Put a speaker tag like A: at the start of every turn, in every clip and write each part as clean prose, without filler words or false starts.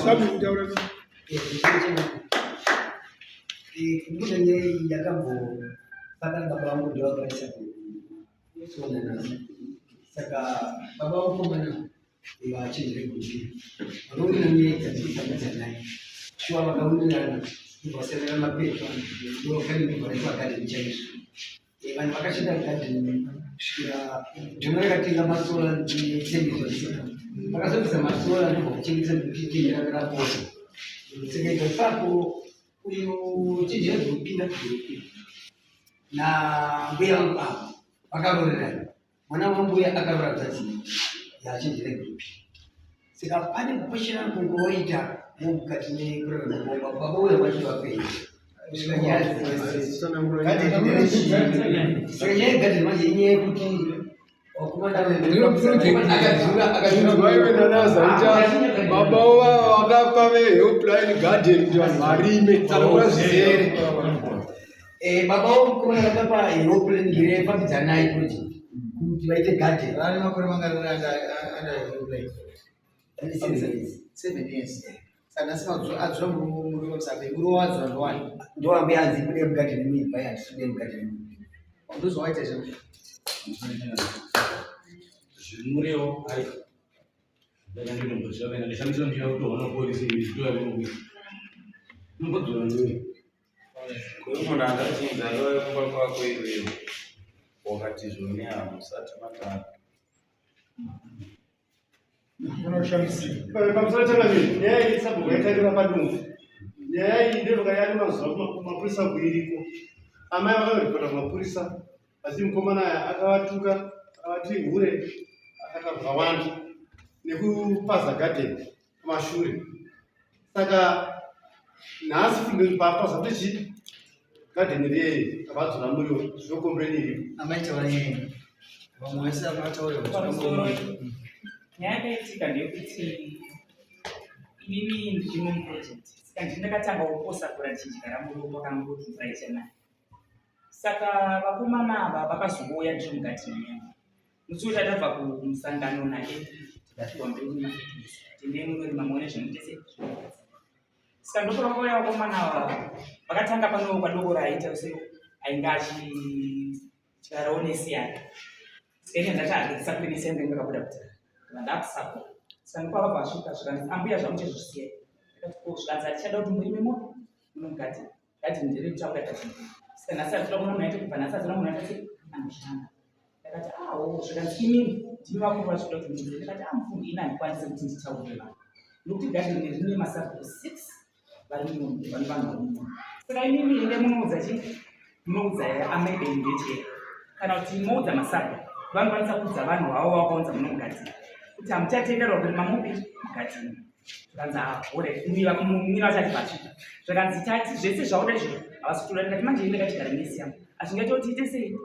A: Kubuda nyaya iyi yakambofana baba vangu ndovakaisa kusonana, saka baba vakomana vachenjere kuti vakawirirana nyaya dzadzikufambidzanai shuwa, vakawirirana ndobvaserera mapepa, ndokanindobva raitwa gadheni chaizvo. Vanhu vakashanda gadheni kusvikira dhona rakatenga masora netengeswa, vakazobvisa masora ndobva kuchengeta nekuchitengera raposa. Saka ipapo uyu chenjera dzekupinda nambuya vangu ava vakaroorerana, mwana wambuya akaroora hanzvadzi yachenjera group. Saka pane kupesherana kungoita mukati mekurarama kwavo, baba uya vacho vapenyu kusvika nyaya. Saka nyaya yegadheni manje inyaya yekuti
B: akadzura nanazaita baba vakapa vehelpline garden kuti vanhu varime. Tsanangura zvizere.
A: Baba vomukomana vakapa helpline ngirefambidzanai project kuti vaite garden.
C: Vane makore mangani anda helpline? 7 years. Saka nhasi adzura muriwo musape, muriwo wadzura ndowani?
A: Ndowambe anzi kune mugadheni muimba yandisine mugadheni.
C: Ndozvawaita izvo.
D: Zvemuriwo ai ndakandinombozvavena ndishandisa ndiya kutoona polisi izvitoyakunokuisa nombodzora ndiwe.
E: Kuri munhu angachinzi akauya kumba kwako iwewe wakati zvoni hamusati matanga.
F: Pamusoro changamire, nyaya iyi sabhuku yaitarira padumbu. Nyaya iyi ndoyoka yane mazuva kumapurisa kuiriko. Amai vakaripota kumapurisa, asi mukomana aya akavatuka, akavati hure, akata zvakawanda nekupaza gadheni kumashure. Saka nhasi papaza kuti chii gadheni riyei vadzora muriwo, zvinokombereni iripo.
C: Amai, taura nyaya, vamwe vese vakataura.
G: Pamusoro, nyaya yakaitika ndeyekuti inini ndiri muproject, saka ndini ndakatanga kuposakura ndichidyara muriwo pakangoti mvura ichanaya. Saka vakomana ava vakazongouya ndiri mugadheni yangu musi woti atabva kumusangano naye, tikapiwa mbeu nemafertilizer, tendei munorima muone zvemutese. Saka ndoko vakauya vakomana ava, vakatanga pano padoko raaita use ainge achityarawo nesi yake. Saka ini ndati handisakure nesi yangu inge akabuda kudhara, ndakusakura. Saka ndipo vakabva vasvika, zvikanzi, "Ambuya, zvamuchizvisiya." Ndakati, "Ko?" Zvikanzi, "Hatichada kuti murime mo muno mugadheni, gadheni nderekutakura gadheni. Saka nhasi hatitoda kuona munhu aite, kubva nhasi hatitoda munhu aita sei anoshanda." Ndakati, "Awo." Zvikanzi, "Imini ndimi vakuru vachitoda kuti muudze." Ndakati, "Amufungi, ini handikwanisi kuti nditaurire vanhu nokuti gadheni rine masabhuku 6 vari muno, vane vanhu vari muno. Saka imimi ende munoudza chi munoudza amai venyu ndechee, kana kuti moudza masabhuku, vanokwanisa kuudza vanhu vavo vakaunza muno mugadheni kuti hamuchatenderwa kurima mupi mugadheni." Zvikanzi, "Ahore." Munin'ina wacho achibva asvika, zvakanzi, "Tati zvese zvauda izvozvo havasi kutoda." Ndikati, "Manje ini ndakadyara nesi yangu, hazvingaita kuti ite sei,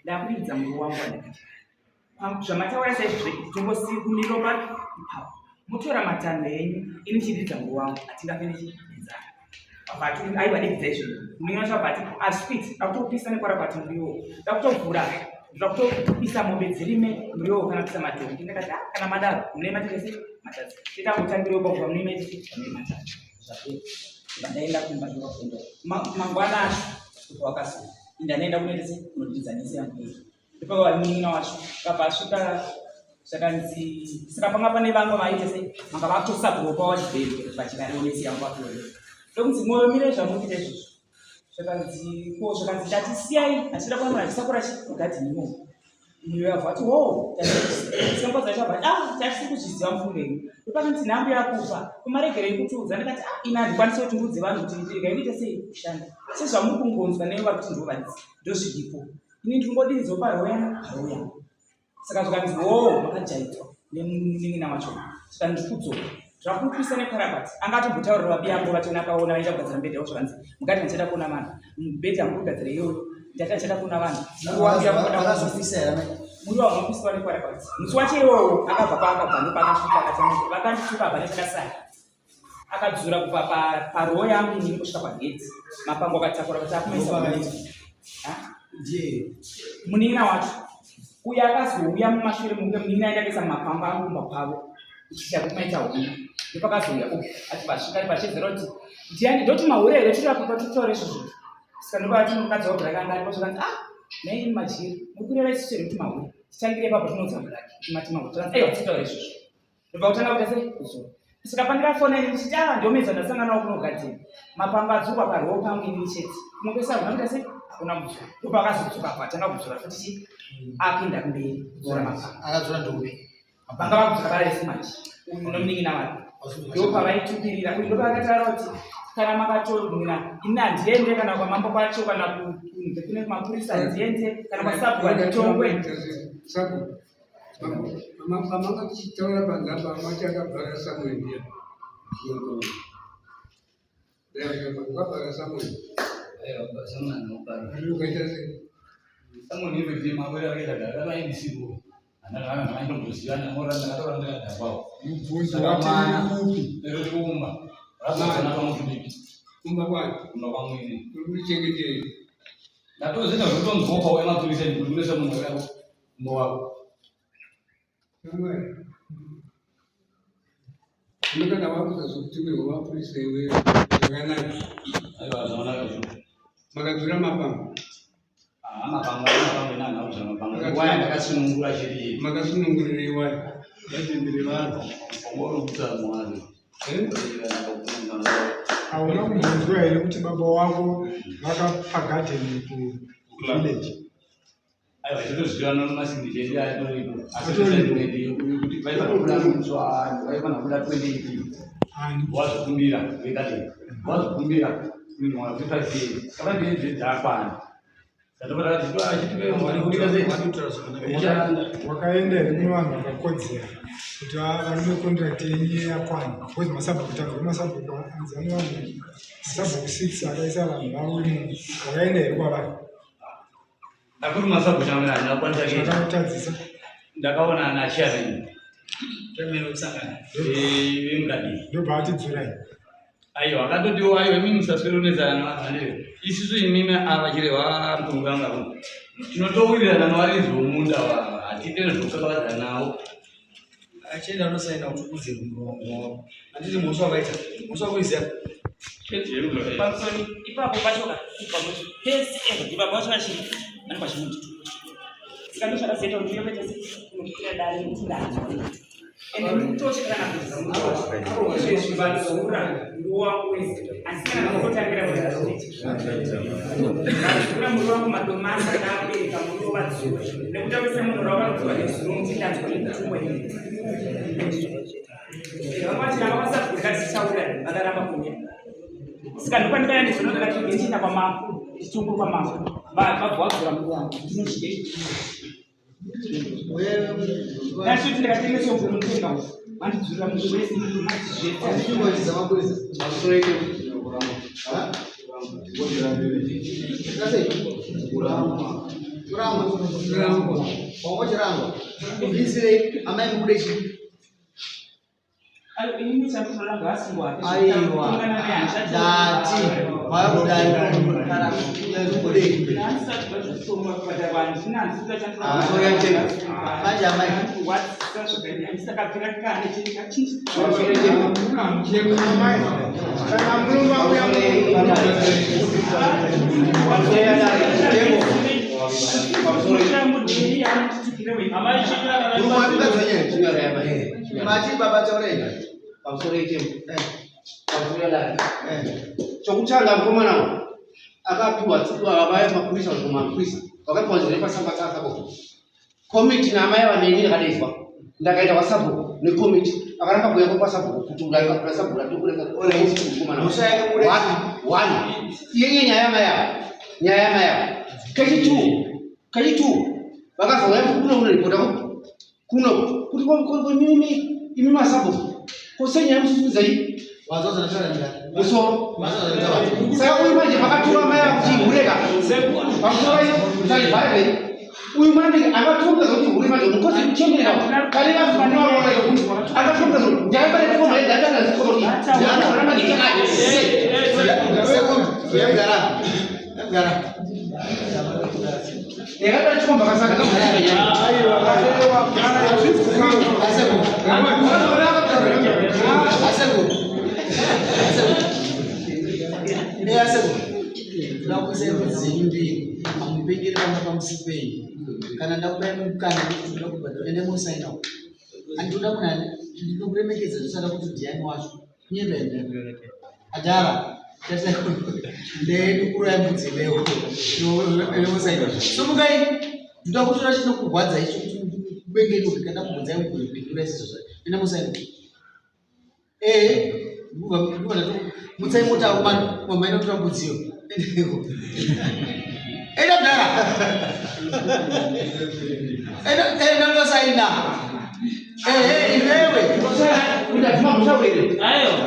G: ndakuridza muriwo wangu wandakadyara. Zvamataura saizvozvo, tongosiyi kumiro papi ipapo, mutora matanho enyu, ini chiridza muriwo wangu, hatingafe nenzara." Vati, "Aiwa, dikidza izvozvo." Munin'ina wacho abva ati, "Aswit, ndakutopisa nekwarakwati muriwo, ndakutovhura, ndakutopisa mombe dzirime muriwo kana kuisa madhongi." Ndakati, "Ah, kana madaro mune matese matadzi, titangotangirewo pakuva mune maitese mune matadzi." Zvapera, ndaenda kumba. Ndokaenda mangwana acho kubva wakasuka, indanenda kunoitese kunodiridza nesi yangu iyi. Ndopaka munin'ina wacho kabva asvika, zvakanzi, saka panga pane vamwe vaite sei manga vakutosakuropa wachibheri vachikareonesi yangu vakuone. Ndokunzi, "Mwoyo mire zvamuri kuita izvozvo." Zvakanzi, "Ko?" Zvakanzi, "Ndati siyai, achida kuona munhu achisakura chi mugadheni imomo." Mwoyo yabva ati, "Ho." Sangwa dzacho abva, "Ah, tatisi kuzviziva mufungeni." Ndopakanzi, "Nhambo yakufa, kumaregerei kutiudza?" Ndakati, "Ah, ini handikwanisi kuti ndiudze vanhu kuti regai kuita sei kushanda sezvamuri kungonzwa newe vari kuti ndo varidzi, ndozviripo. Ini ndingodiridzo paroya paroya." Saka zvikanzi, "Ho, makajaidzwa nemunin'ina wacho." Zvikanzi, "Ndikudzoka zvakupisa neparabati." Anga atombotaurira vabiyango vachona, akaona vaita kugadzira mubhedha wavo. Zvakanzi, "Mukati ndichada kuona vanhu, mubhedha muri kugadzira iyoyo, ndati ndichada kuona vanhu."
C: Vakazopisa here, amai?
G: Muri wamupiswa neparabati musi wacho iwowo akabva paakabva, ndopaakasvika akati, "Vakandituka apa nechakasara." Akadzura kubva paroo yangu inini kusvika pagedhi, mapango akatakura kuti akumaisa.
C: Ndiye
G: Munin'ina wacho uyo akazouya mumashure mokunge munin'ina aenda akaisa mapango angu kumba kwavo, ichiita kuti maita hondo. Ndopakazouya uyu ati vasvika vachizera kuti ndiani ndoti mahure here tiri apo patitaura izvozvo. Saka ndopati mukadzi wabhuraki anga aripo zvakanzi ah nhai majiri muri kureva isusu here kuti mahure titangire ipapo tinoudza bhuraki kuti mati mahure zvakanzi aiwa titaura izvozvo. Ndobva kutanga kuita sei kuzora. Saka pandakafona ini ndichiti ah ndomedza ndasanganawo kunogadheni mapanga adzurwa paroo pangu inini chete kumwe kwese hakuna kuita sei hakuna kudzura. Ndobva akazodzoka apa atanga kudzura futi chi akuenda kumberi kudzura mapanga.
C: Akadzura ndokupi?
G: Vanga vakudzura vara vese manje uyu nomunin'ina wake ndopavaitukirira uyu ndopavakataura kuti kana makatomira ini handiende kana kwamambo kwacho kana kunze kune mapurisa handiende kana kwasabhuku handitongwe.
B: Pamanga tichitaura panze apa mati akabhara Samuel ndiya. Wakabhara Samuel. Ukaita sei?
D: Samuel ive ndiye mawere akaita gara vaindisipo.
B: Mubvunzo wati uri kupi? Kumba kwani? Uri kuchengetei?
D: Ndatoziva zvotonzwopa wemapurisa kuti unesa munhu wako kumba wako.
B: Samuel. Ino kana wakuzazokutumirwa mapurisa iwe zvakanaka.
D: Aiwa zvakanaka izvo.
B: Makadzura mapanga.
D: Ah, mapanga mapanga ina nauza mapanga. Waya ndakasunungura chiri.
B: Makasunungurirei waya? Vachembere vanhu.
D: Ongoro kutsa mwari.
B: Eh?
H: Hauna kumbonzwa here kuti baba wako vakapa gadheni kuvillage?
D: Aiwa chitoziva nomasingi chedu atoripo. Asi tosendimendi kuti vaifanira kuda mutswa, vaifanira kuda 2018.
H: Ani?
D: Wazvikumbira vegadheni. Wazvikumbira munhu wa 5 years. Saka ndiye dzakwana.
H: Wakaenda here kune vanhu vakakodzera kuti varume contract yenyu yakwana? Because masabhuku tanzwa masabhuku anzi ane vanhu masabhuku 6 akaisa vanhu vavo imomo. Wakaenda here kwavari?
D: Akuri masabhuku chamwe handakwanisa kuenda.
H: Zvakakutadzisa?
D: Ndakaona ana chairman. Chairman wekusangana. Vemugadheni.
H: Ndobva atidzurai.
D: Aiwa akatotiwo aiwa imimi musaswere unetsana nevanhu vaneve. Isusu imimi ava chirehwa mutongo wangu. Tinotowirirana nevaridzi vomunda ava hatiite zvokakavadzana navo.
C: Achienda unosaina kuti uze murongo wako. Handiti mhosva wakaita. Mhosva kuiziva.
G: Pamusoro ipapo pacho ka kubva pese ever ipapo pacho vachiri vanenge vachimundituka. Saka ndozvakazoita kuti ndiyokuita sekunokwira dare nekuti ndanzwa. Ende ndikutosha kana kudzura izvezvi vadzura muriwo wangu wese asi kana kutotangira kuti azviiti. Vadzura muriwo wangu madomasi akabereka muriwo vadzura nekuti wese munhu rawanodzura nezuro muti ndanzwa nekutumwa ini. Vamwe vachiramba vasabhuka tichitaura vakaramba kuuya. Saka ndopandikaya ndizvona ndakati ndichienda kwamambo ndichitongwa kwamambo vabva vadzura muriwo wangu ndinozvidei. Ndachiti ndikatengesa uku mutenga uku vandidzurira muriwo wese mati zvese.
C: Kubvisirei amai mukude chii?
G: Inini chandinoda ngaasungwa
C: Aiwa, ndati mauya kudai kana kudei. Manje amai.
H: Kana murume auya
C: Murume wati mukadzi wenyewe. Mati baba taurei.
A: Pamusoro itemo. Pamusoro yadai.
C: Eh.
A: Chokutanga mukomana uyu akapiwa vaya mapurisa mapurisa vakapiwa nzira yepasamba tsasabhuku. Komiti naamai vaneni yakadaidzwa. Ndakaenda kwasabhuku nekomiti akaramba kuuya kwasabhuku kuti kuna sabhuku atokureka mukomana.
C: Mhosva yake mude.
A: One. Iyenye nyaya yamai ava. Nyaya yamai ava. Kechi two. Vakazouya kuno kunoripota kuno kuti ko imi imi masabhuku. Ko sei nyaya mususudzai
C: Wazoza ndataura ndani?
A: musoro.
C: Wazoza ndataura.
A: Saka uyu manje makatora mai ava kuti ihureka. Pamusoro saivhaivhei. Uyu manje akatonga zvokuti hure manje mukozi kuchemera. Kare vazomunoona yokuti akatonga zvokuti ndakabara koma ndakanga zvikoro. Ndakabara manje chakati.
C: Sekuru, yagara. Yagara. Amupengeri vana pamusi penyu kana ndakupai mukana kuti ndoda kubhadhara ende mosainawo andinoda munhu ndinokuremekedza zvisada kuti ndiani wacho kunyepa here adhara ndekukurai mbudzi leo nemosaina somukai ndoda kutora chinokurwadza icho kuti kubengenuke kana kubvunzai mupindura isizvo ende mosaina ee mutsai mota mani mamaina kutora mbudziyo endeko enda mdara enda enda ndosaina ehe iwewe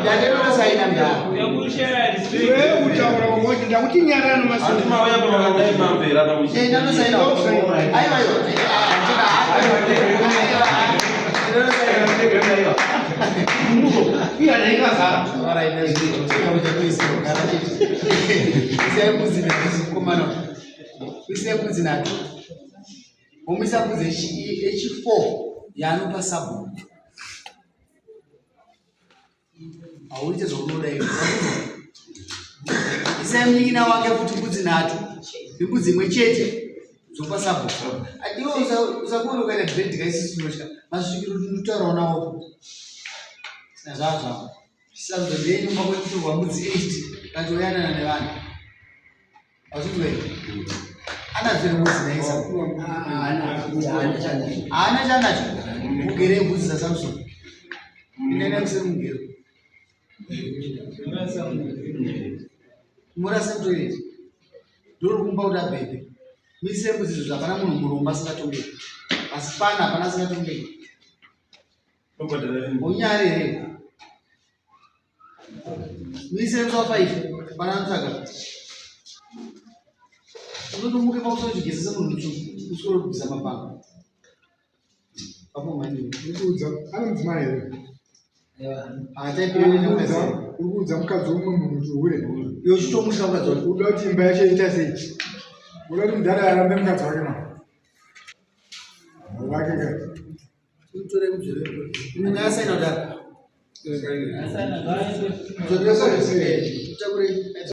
C: ndatero ndosaina mdara
F: Iwewe kutaura umoti ndakuti nyarano
E: Handi mauya pavakadai mambera pamuchi.
C: enda ndosaina aiwa aiwa kuisai mbudzi nhatu womuisa mbudzi yechi4 yaanopa sabhuku hauite zvaunoda iwe isai munin'ina wake futi mbudzi nhatu nembudzi imwe chete dzopa sabhuku adiwe usakuona ukaita dread kaisisi unotya masvikiro ndinotaurawo nawo sina zvaa zvako sarudzo ndeyenyu kumba kwedu kutorwa mbudzi 8 kana toyanana nevanhu hazvinzwa here anadzo here mbudzi naisa haana chanacho mugere mbudzi dzasamson inene kuseri mugero murase mutoilet ndori kumba kuti abhebhe mise mbudzi izvo hapana munhu murombo asingatongeki asi pana hapana asingatongeki unyari here mise musi wa 5 pana anotsvaga unotomuke pamusoro chigeza semunhu mutsvuku uswere kubvisa mapanga apo mani
H: Urikuudza ane mudzimai here?
C: hataipiwe
H: Uri kuudza mukadzi womumwe munhu kuti hure.
C: iwe uchitomusha mukadzi wako
H: Uda kuti imba yacho iita sei? Uda kuti mudhara arambe mukadzi wake ma? Wake ka.
C: utore mudzore asaina kudaro
H: Zvakaisa sei?
C: utakure.